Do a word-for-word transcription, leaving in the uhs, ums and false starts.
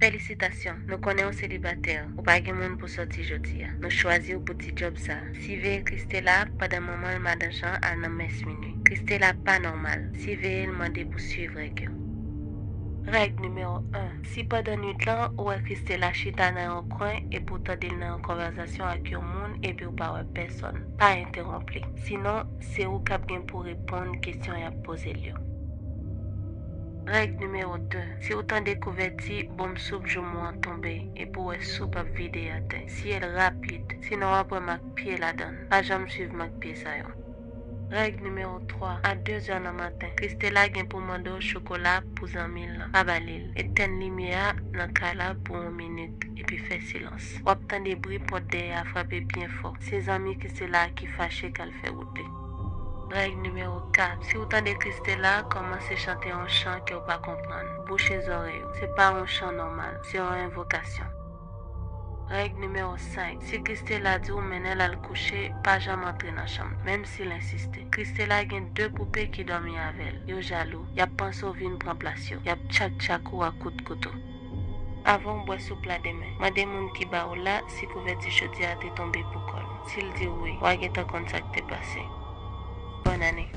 Felisitasyon, nou konnen w selibatè, ou pa gen moun pou sòti jodi a. Nou chwazi w pou ti djòb sa. Siveye Christella pandan manman l Madan Jean al nan mès minui. Christella pa nòmal. Siveye l mande pou swiv règ yo. Règ nimewo en. Si pandan nwit lan, ou wè Christella chita nan yon kwen epi w tande l nan yon konvèsasyon ak yon moun epi w pa wè pèsòn, pa entewonp li. Sinon, se ou k ap gen pou reponn kesyon y ap poze l yo. Règ nimewo de. Si w tande kouvèti, bonm soup joumou an tonbe epi w wè soup ap vide atè, siye l rapid, sinon w ap wè mak pye ladan l. Pa janm swiv mak pye sa yo. Règ nimewo twa. A dezè nan maten, Christella gen pou mande w chokola pou zanmi l lan. Pa ba li l. Etèn limyè a nan kay la pou yon minit, epi fè silans. W ap tande bri pòt dèyè a frape byen fò. Se zanmi Christella a ki fache k al fè wout li. Règ nimewo kat. Si w tande Christella kòmanse chante yon chan ke w pa konprann, bouche zòrèy ou. Se pa yon chan nòmal, se yon envokasyon. Règ nimewo senk. Si Christella di w mennen l al kouche, pa janm antre nan chanm, menm si l ensiste. Christella gen de poupe ki dòmi avè l. Yo jalou. Y ap panse w vin pran plas yo. Y ap tchak tchak ou ak kout kouto. Avan w bwè soup la demen, mande moun ki ba w la si kouvèti chodyè a te tonbe pou kò l. Si l di w wi, w a gentan konn sa k te pase. Bòn ane.